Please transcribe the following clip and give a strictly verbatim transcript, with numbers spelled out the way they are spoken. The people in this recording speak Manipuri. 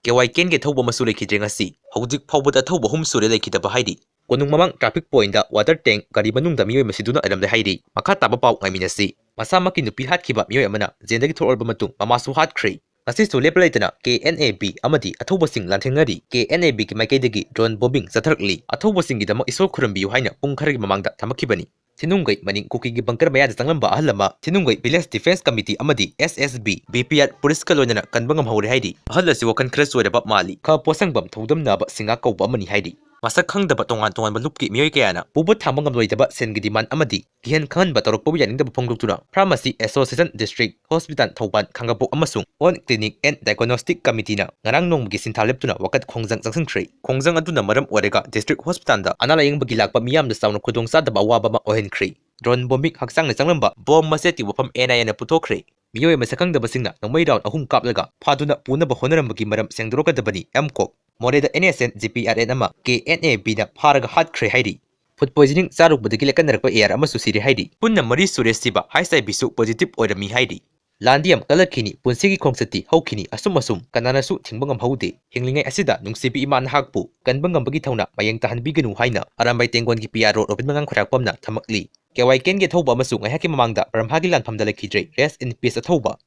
ꯀꯦ ꯋꯥꯏ ꯀꯦꯟꯒꯤ ꯑꯊꯧꯕ ꯑꯃꯁꯨ ꯂꯩꯈꯤꯗ꯭ꯔꯦ ꯉꯁꯤ꯫ ꯍꯧꯖꯤꯛ ꯐꯥꯎꯕꯗ ꯑꯊꯧꯕ ꯑꯍꯨꯝ ꯁꯨꯔꯦ ꯂꯩꯈꯤꯗꯕ ꯍꯥꯏꯔꯤ꯫ ꯀꯣꯅꯨꯡ ꯃꯃꯥꯡ traffic pointꯗ water tank ꯒꯥꯔꯤ ꯃꯅꯨꯡꯗ ꯃꯤꯑꯣꯏ ꯑꯃ ꯁꯤꯗꯨꯅ ꯂꯩꯔꯝꯂꯦ ꯍꯥꯏꯔꯤ꯫ ꯃꯈꯥ ꯇꯥꯕ ꯄꯥꯎ ꯉꯥꯏꯃꯤꯟꯅꯁꯤ꯫ ꯃꯁꯥꯃꯛꯀꯤ ꯅꯨꯄꯤ ꯍꯥꯠꯈꯤꯕ ꯃꯤꯑꯣꯏ ꯑꯃꯅ ꯖꯦꯜꯗꯒꯤ ꯊꯣꯛꯂꯕ ꯃꯇꯨꯡ ꯃꯃꯥꯁꯨ ꯍꯥꯠꯈ꯭ꯔꯦ꯫ ꯉꯁꯤꯁꯨ ꯂꯦꯞꯄ ꯂꯩꯇꯅ ꯀꯦ ꯑꯦꯟ ꯑꯦ ꯕꯤ ꯑꯃꯗꯤ ꯑꯊꯧꯕꯁꯤꯡ ꯂꯥꯟꯊꯦꯡꯅꯔꯤ꯫ ꯀꯦ ꯑꯦꯟ ꯑꯦ ꯕꯤꯒꯤ ꯃꯥꯏꯀꯩꯗꯒꯤ drone bombing ꯆꯠꯊꯔꯛꯂꯤ꯫ ꯑꯊꯧꯕꯁꯤꯡꯒꯤꯗꯃꯛ ꯏꯁꯣꯔ ꯈꯨꯔꯨꯝꯕꯤꯌꯨ ꯍꯥꯏꯅ ꯄꯨꯡ ꯈꯔꯒꯤ ꯃꯃꯥꯡꯗ ꯊꯝꯃꯛꯈꯤꯕꯅꯤ꯫ ꯊꯤꯅꯨꯡꯒꯩ ꯃꯅꯤꯡ ꯀꯨꯀꯤꯒꯤ bunker ꯃꯌꯥꯗ ꯆꯪꯂꯝꯕ ꯑꯍꯜ ꯑꯃ ꯊꯤꯅꯨꯡꯒꯩ village defence committee ꯑꯃꯗꯤ S S B, B P R policeꯀ ꯂꯣꯏꯅꯅ ꯀꯟꯕ ꯉꯝꯍꯧꯔꯦ ꯍꯥꯏꯔꯤ꯫ ꯑꯍꯜ ꯑꯁꯤ ꯋꯥꯈꯜ ꯈꯔ ꯆꯣꯏꯔꯕ ꯃꯥꯜꯂꯤ꯫ ꯈ ꯄꯣꯠꯁꯪꯕꯝ ꯊꯧꯗꯝꯅꯥꯕ ꯁꯤꯡꯉꯥ ꯀꯧꯕ ꯑꯃꯅꯤ ꯍꯥꯏꯔꯤ꯫ ꯃꯁꯛ ꯈꯪꯗꯕ ꯇꯣꯉꯥꯟ ꯇꯣꯉꯥꯟꯕ ꯂꯨꯞꯀꯤ ꯃꯤꯑꯣꯏ ꯀꯌꯥꯅ ꯄꯨꯕ ꯊꯥꯡꯕ ꯉꯝꯂꯣꯏꯗꯕ ꯁꯦꯟꯒꯤ demand ꯑꯃꯗꯤ ꯀꯤꯍꯟ ꯈꯪꯍꯟꯕ ꯇꯧꯔꯛꯄꯕꯨ ꯌꯥꯅꯤꯡꯗꯕ ꯐꯣꯡꯗꯣꯛꯇꯨꯅ Pharmacy Association, District Hospital Thoubal ꯈꯥꯡꯉꯕꯣꯛ ꯑꯃꯁꯨꯡ On Clinic and Diagnostic Committeeꯅ ꯉꯔꯥꯡ ꯅꯣꯡꯃꯒꯤ ꯁꯤꯟꯊꯥ ꯂꯦꯞꯇꯨꯅ ꯋꯥꯀꯠ ꯈꯣꯡꯖꯪ ꯆꯪꯁꯤꯟꯈ꯭ꯔꯦ꯫ ꯈꯣꯡꯖꯪ ꯑꯗꯨꯅ ꯃꯔꯝ ꯑꯣꯏꯔꯒ district hospitalꯗ ꯑꯅꯥ ꯂꯥꯌꯦꯡꯕꯒꯤ ꯂꯥꯛꯄ ꯃꯤꯌꯥꯝꯗ ꯆꯥꯎꯅ ꯈꯨꯗꯣꯡꯆꯥꯗꯕ ꯑꯋꯥꯕ ꯑꯃ ꯑꯣꯏꯍꯟꯈ꯭ꯔꯦ꯫ Drone bombing ꯍꯛꯆꯥꯡꯗ ꯆꯪꯂꯝꯕ bomb ꯃꯆꯦꯠꯀꯤ ꯋꯥꯐꯝ N I Aꯅ ꯄꯨꯊꯣꯛꯈ꯭ꯔꯦ꯫ ꯃꯤꯑꯣꯏ ꯃꯁꯛ ꯈꯪꯗꯕꯁꯤꯡꯅ ꯅꯣꯡꯃꯩ round ꯑꯍꯨꯝ ꯀꯥꯞꯂꯒ ꯐꯥꯗꯨꯅ ꯄꯨꯅꯕ ꯍꯣꯠꯅꯔꯝꯕꯒꯤ ꯃꯔꯝ ꯁꯦꯡꯗꯣꯔꯛꯀꯗꯕꯅꯤ꯫ M ꯀꯣꯛ ꯃꯣꯔꯦꯗ N S N G P R N ꯑꯃ K N A Bꯅ ꯐꯥꯔꯒ ꯍꯥꯠꯈ꯭ꯔꯦ ꯍꯥꯏꯔꯤ꯫ Food poisoning ꯆꯥꯔꯨꯕꯗꯒꯤ ꯂꯦꯛꯀꯟꯅꯔꯛꯄ A R ꯑꯃꯁꯨ ꯁꯤꯔꯦ ꯍꯥꯏꯔꯤ꯫ ꯄꯨꯟꯅ ꯃꯔꯤ ꯁꯨꯔꯦ ꯁꯤꯕ, H I Vꯁꯨ positive ꯑꯣꯏꯔꯝꯃꯤ ꯍꯥꯏꯔꯤ꯫ ꯂꯥꯟꯗꯤ ꯌꯥꯝ ꯀꯜꯂꯛꯈꯤꯅꯤ, ꯄꯨꯟꯁꯤꯒꯤ ꯈꯣꯡꯆꯠꯇꯤ ꯍꯧꯈꯤꯅꯤ, ꯑꯁꯨꯝ ꯑꯁꯨꯝ ꯀꯅꯥꯅꯁꯨ ꯊꯤꯡꯕ ꯉꯝꯍꯧꯗꯦ꯫ ꯍꯤꯡꯂꯤꯉꯩ ꯑꯁꯤꯗ ꯅꯨꯡꯁꯤꯕꯤ ꯏꯃꯥ ꯅꯍꯥꯛꯄꯨ ꯀꯟꯕ ꯉꯝꯕꯒꯤ ꯊꯧꯅꯥ ꯃꯌꯦꯡ ꯇꯥꯍꯟꯕꯤꯒꯅꯨ ꯍꯥꯏꯅ ꯑꯔꯥꯝꯕꯥꯏ ꯇꯦꯡꯒꯣꯟꯒꯤ P R O ꯔꯣꯕꯤꯟ ꯃꯉꯥꯡ ꯈꯣꯏꯔꯥꯛꯄꯝꯅ ꯊꯝꯃꯛꯂꯤ꯫ ꯀꯦ ꯋꯥꯏ ꯀꯦꯟꯒꯤ ꯑꯊꯧꯕ ꯑꯃꯁꯨ ꯉꯥꯏꯍꯥꯛꯀꯤ ꯃꯃꯥꯡꯗ ꯕ꯭ꯔꯍ꯭ꯃꯥꯒꯤ ꯂꯥꯟꯐꯝꯗ ꯂꯩꯈꯤꯗ꯭ꯔꯦ꯫ Rest in peace ꯑꯊꯧꯕ꯫